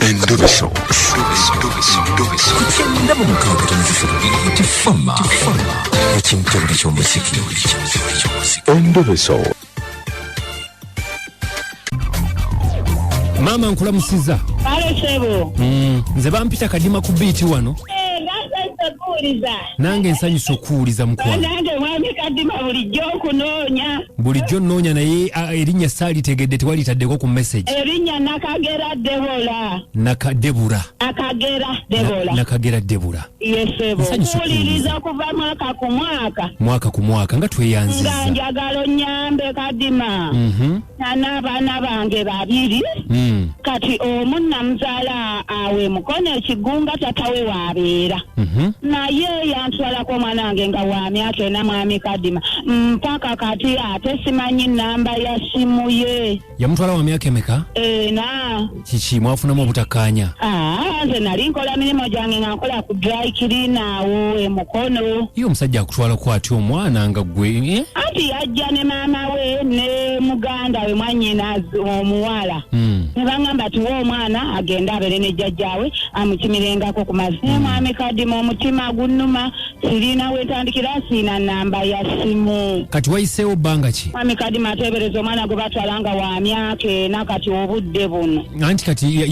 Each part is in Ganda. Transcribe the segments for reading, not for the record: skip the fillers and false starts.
Endobeso. Ku 96.3 Tifama ekintobole ky'omuziki. Endobeso. Maama, nkulamusiza. Kale sebo. Nze bampita Kadima ku biiti wano. Ngasese kuwuliza. Nange nsanyusa okuwuliza, mukwano. Nange mwami Kadima, bulijjo okunoonya. Bulijjo nnoonya, naye erinnya saalitegedde, tewalitaddeko ku message. Erinnya Nakagera Debola. Nakadebura? Nakagera Debola. Nakagera Debura. Ye sebo. Nsanyusa. Kuwuliriza kuva mwaka ku mwaka. Mwaka ku mwaka, nga Nga tweyanziza. njagala onyambe, Kadima. N'abaana bange babiri. Kati omu namuzaala awe Mukono Ekigunga, tatawe waabeera. Naye yantwalako omwana wange nga wa myaka 4, mwami Kadima, mpaka kati ate simanyi namba ya simu ye. Yamutwala wa myaka emeka? 4. Kiki, mwafunamu obutakkaanya? Aa, nze nali nkola mirimu gyange nga nkola ku dry cleaner awo emukono. Ye omusajja akutwalako atya omwana nga gwe, eh? Anti yajja ne maama we ne muganda we, mwannyina omuwala. Ne baŋŋamba tuwe omwana agende abeere ne jjajjaawe, amukimirengako ku mazzi. Naye mwami Kadima, omutima gunnuma, sirina wentandikira, siina namba ya simu. Kati wayiseewo bbanga ki? Mwami Kadima, ateebereza omwana gwe batwala nga wa myaka 4 kati obudde buno. Anti kati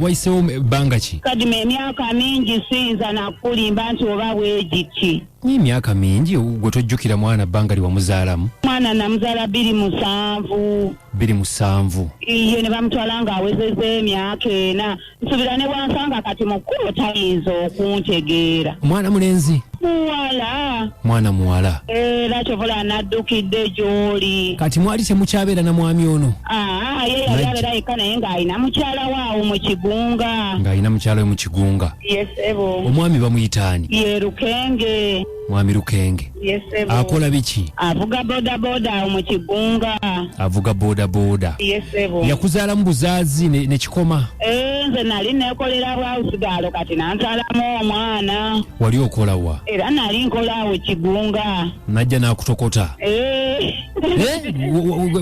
wayiseewo bbanga ki? Kadima, emyaka mingi, siyinza nakulimba nti oba bwegiti. Ni emyaka mingi, gwe tojjukira mwana bbanga lye wamuzaalamu? Mwana namuzaala 2007. 2007. Iye, ne bamutwala ng'awezezza emyaka 4. Nsubira ne bwansanga kati mu kkubo tayinza okuntegeera. Mwana mulenzi? Muwala. Mwana muwala. Era kyovola naddukidde gy'oli. Kati mwali temukyabeera na mwami ono? Aa, ye yali abeera yekka, naye ng'alina mukyala waawo mu Kigunga. Ng'alina mukyala we mu Kigunga. Ye ssebo. Omwami bamuyitaani? Ye Lukenge. Mwami Lukenge. Ye ssebo. Akola biki? Avuga bodaboda awo mu Kigunga. Avuga bodaboda. Ye ssebo. Yakuzaalamu buzaazi ne kikoma? Eh, nze nali nekolera bwawusigaalo, kati nanzalamu omwana. Wali okola wa? Era nali nkola awo Kigunga. Najja n'akutokota? Eh. Eh,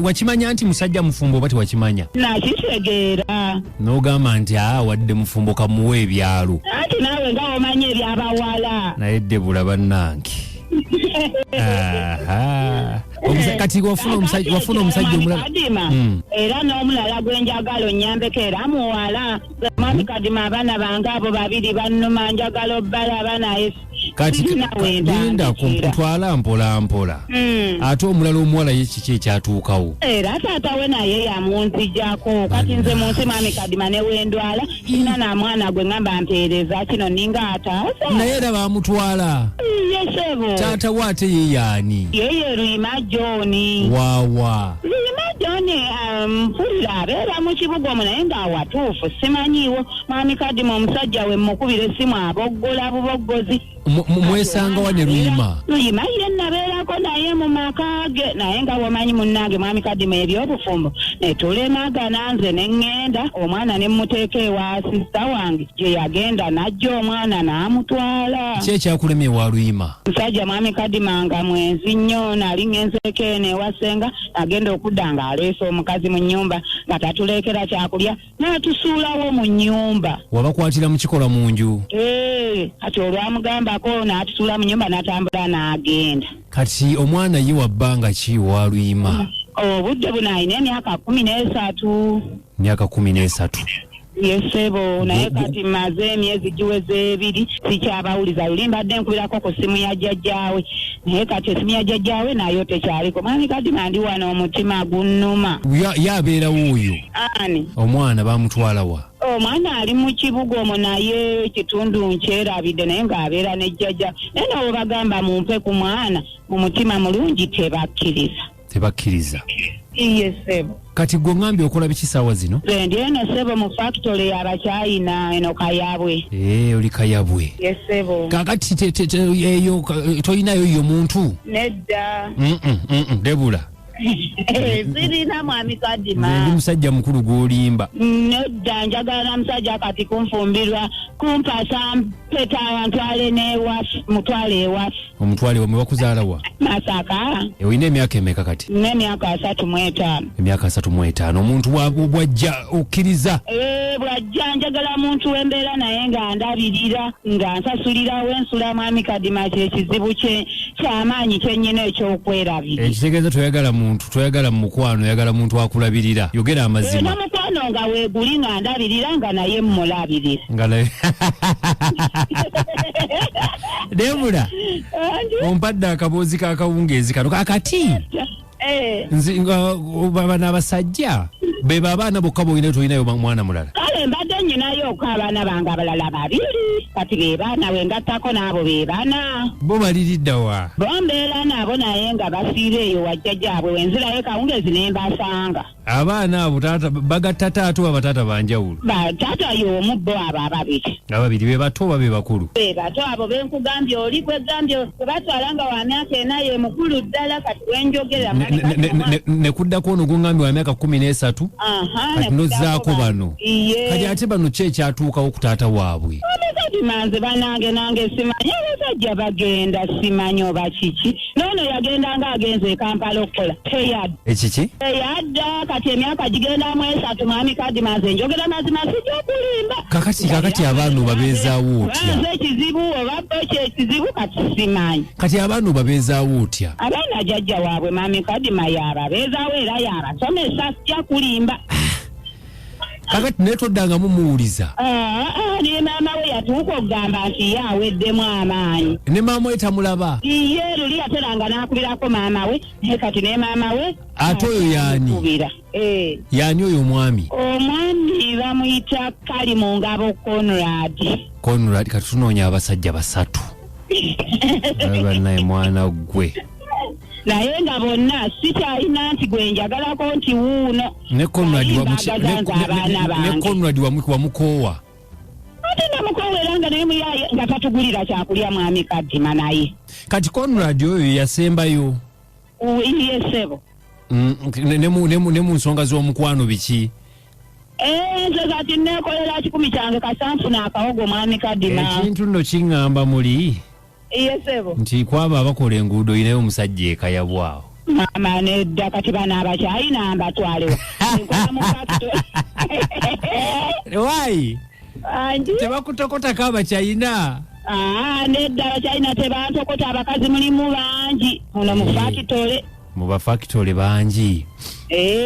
wakimanya nti musajja mufumbo oba tewakimanya? Nakitegeera. N'ogamba nti aa, wadde mufumbo, kamuwa ebyalo. Anti naawe nga omanyi ebyabawala. Naye Debula, bannange. Aha. Kati wafuna omusajja omulala? Kadima, era n'omulala gwe njagala onnyambeko, era muwala. Mwami Kadima, abaana bange abo babiri bannuma, njagala obbalaba, naye Kati sirina we linda. ntandikira. Ntwala mpola mpola. Ate omulala omuwala ye kiki ekyatuukawo? Era taata we naye yamunzijako. Kati nze mu nsi, mwami Kadima, ne wendwala sina na mwana gwe ngamba mpeereza kino, ninga ataasa. Naye era bamutwala? Ye sebo. Taata we ate ye yaani? Yeye Luyima John. Waawa? Luyima John, mpulira abeera mu kibuga omwo, naye ng'awatuufu simanyiiwo. Mwami Kadima, omusajja we mukubira essimu aboggola buboggozi. Mwesanga wa ne Luyima? Luyima ye nabeerako naye mu maka ge, naye nga bwomanyi munnange mwami Kadima ebyobufumbo, ne tulemagana, nze ne ŋŋenda, omwana ne mmuteeka ewa sisita wange, gye yagenda n'ajja omwana n'amutwala. Ki ekyakulemye wa Luyima? Musajja, mwami Kadima, nga mwenzi nnyo. Nali ŋŋenzeeko eno ewa ssenga, agenda okudda ng'aleese omukazi mu nnyumba, nga tatuleekera kyakulya, n'atusuulawo mu nnyumba. Wabakwatira mu kikolwa mu nju? Eh, kati olwamugambako n'atusuula mu nnyumba, n'atambula n'agenda. Kati omwana ye wa bbanga ki wa Luyima? Obudde buno alina emyaka 13. Myaka 13. Ye ssebo, naye kati mmaze emyezi giweze 2 sikyabawuliza. Luli mbadde nkubirako ku ssimu ya jjajjaawe, naye kati essimu ya jjajjaawe nayo tekyaliko. Mwami Kadima, ndi wano omutima gunnuma. Yabeerawo oyo? Ani? Omwana bamutwala wa? Omwana ali mu kibuga omwo, naye ekitundu nkyerabidde, naye ng'abeera ne jjajja. Naye nabo bagamba mumpe ku mwana mu mutima mulungi, tebakkiriza. Tebakkiriza. Iye ssebo. Kati gwe ŋŋambye okola biki saawa zino? Nze ndi eno ssebo mu factory y'Abakyayina eno Kayabwe. Ee, oli Kayabwe. Ye ssebo. Kakati eyo toyinayo yo muntu? Nedda. Debula. Sirina, mwami Nze ndi Kadima. musajja mukulu gw'olimba. Nedda, njagala na musajja kati kunfumbirwa, kumpasa mpeta, ntwale n'ewaffe, mutwale ewaffe. Omutwale wamwe bakuzaala wa? Masaka. Olina emyaka emeka kati? N'emyaka 35. Emyaka 35. Omuntu bwajja okkiriza? Bwajja njagala muntu wembeera naye nga ndabirira, nga nsasulirawo ensula. Mwami Kadima, kyekizibu kyamaanyi kyennyina ekyokwerabira. Ekitegeeza toyagala muntu, toyagala mukwano, oyagala muntu akulabirira. Yogera amazima. N'omukwano nga weeguli, nga ndabirira, nga naye mmulabirira. Nga naye. Debula, ompadde akaboozi k'akawungeezi kano. Kakati nze nga bano abasajja beba abaana bokka boolina, tolinayo mwana mulala? Kale mbadde nnyinayoko abaana bange abalala babiri, kati be baana we ngattako n'abo be bana. Bo baliridda wa? Bo mbeera nabo, naye nga basiira eyo wajjajjaabwe. Wenzirayo kawungeezi ne mbasanga. Abaana abo taata bagatta taata oba bataata banjawulo? Taata y'omu, bo abo ababiri. Ababiri be bato oba be bakulu? Be bato abo benkugambye. Oli kwegambye bwe batwala nga wa myaka 4, ye mukulu ddala kati wenjogera. Ne kuddako ono guŋŋambye wa myaka 13. Kati nozzaako bano. Iye. Kati ate bano ki ekyatuukawo ku taata waabwe? Kati manze banange, nange simanyi. Abasajja bagenda, simanyi oba kiki. Noono yagenda nga agenze e Kampala okukola, teyadda. Ekiki? Teyadda. Kati emyaka gigenda mu 3. Mwami Kadima, nze njogera mazima, sijja okulimba. Kakati abaana obabeezaawo otya? Nze ekizibu oba bo kyekizibu, kati simanyi. Kati abaana obabeezaawo otya? Abaana jjajja waabwe, Mwami Kadima, yababeezaawo era yabasomesa, sijja kulimba. Kakati naye toddangamu muwuliza? Ne maama we yatuuka okugamba nti ye aweddemu amaanyi. Ne maama we tamulaba? Ye luli yateranga n'akubirako maama we, naye kati ne maama we Ate oyo yaani? Kubira. Yaani oyo omwami? Omwami bamuyita Kali mu ngabo Conrad. Conrad. Kati tunoonya abasajja basatu bannaye, mwana ggwe. Naye nga bonna sikyalina nti gwe njagalako nti wuuno. Ne Conrad Naye mbaagaza nze abaana ne bange. Conrad wamukoowa? Ate namukoowa, nga naye muyaye, nga tatugulira kyakulya, mwami Kadima, naye. Kati Conrad oyo yasembayo? Ye ssebo. Ne mu nsonga z'omukwano biki? Nze kati neekolera 100 kyange, kasanfuna akawogo, mwami Kadima. Ekintu nno kiŋŋamba muli Ye ssebo. nti kwaba abakola enguudo oyinayo omusajja ekayabwawo. Maama nedda, kati bano abakyayina mbatwalewa? Nkola mu factory. Waayi? Angi? Tebakutokotako abakyayina? Ah, nedda, abakyayina tebantokota. Abakazi mulimu bangi muno mu factory. Mu bafakitole bangi.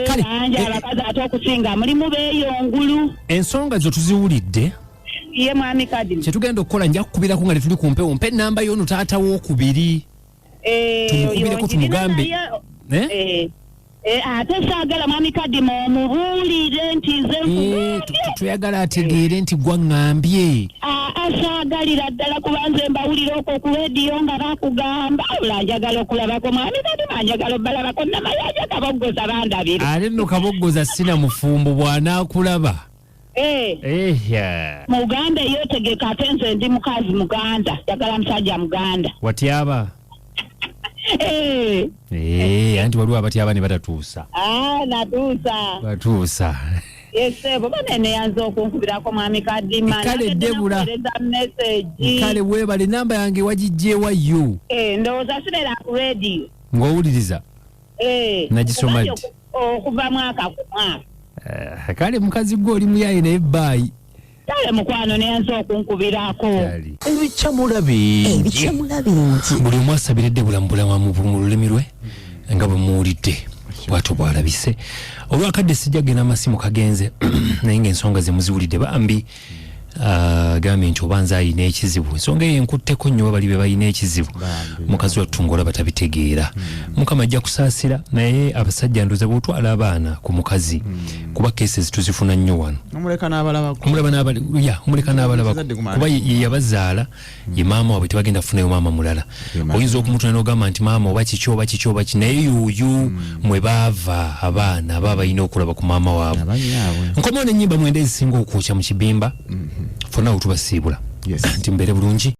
Kale, Bangi abakazi, ate okusinga mulimu beeyongulu. Ensonga zo tuziwulidde. Ye mwami Kadima. Kyetugenda okukola, nja kukubirako nga tetuli ku mpewo, mpe enamba y'ono taata w'okubiri. Tumukubireko oyo tumugambe. njirina naye. Eh? Ate saagala, mwami Kadima, omubuulire nti nze nkugambye. Tuyagala ategeere nti gwaŋŋambye. Saagalira ddala, kuba nze mbawulira okwo ku rediyo nga bakugamba. Abula njagala okulabako, mwami Kadima, njagala obbalabako namayanja Kaboggoza bandabira. Ate nno Kaboggoza sina mufumbo, bw'anaakulaba. Ehya. Muganda yeetegeka, ate nze ndi mukazi muganda, njagala musajja muganda. Watyaba? Eh. Anti waliwo abatyaba ne batatuusa. Ah, natuusa. Batuusa. Yesebo banene, yanze okunkubirako, mwami Kadima. Kale, Debula. Nakuweereza message. Kale weebale. Namba yange wagijjeewa yo? Ndowooza sibeera ku rediyo. Ng'owuliriza? Nagisoma ddi? Okuva mwaka ku mwaka. Kale mukazi gwe oli muyaye, naye baayi. Kale mukwano, neyanze okunkubirako. Ebikyamula bingi. Ebikyamula bingi. Buli omu asabiridde bulamu bulamu mu lulimi lwe nga bwe muwulidde, bwatyo bwalabise. Olwakadde sijja genda, amasimu kagenze, naye ngaensonga ze muziwulidde. Bambi agambye nti oba nze ayina ekizibu, ensonga eyo enkutteko nnyo. Bali be balina ekizibu, mukazi wattu ngaolaba tabitegeera. Mukama ajja kusaasira, naye abasajja ndoza bwotwala abaana ku mukazi, kuba cases tuzifuna nnyo wano. Omuleka n'abalabako. Omulaba ya omuleka n'abalabako. Kizadde kumala. Kuba ye yabazaala, ye maama waabwe, tebagenda kufunayo maama mulala. Ye maama. Oyinza okumutula n'ogamba nti maama oba kiki oba kiki oba ki, naye yuuyu mwe baava abaana aba balina okulaba ku maama waabwe. Abanyaabwe. Nkomawo n'ennyimba 9 ezisinga okwokya mu kibimba. Fonna awo tubasiibula Yes. nti mubeere bulungi.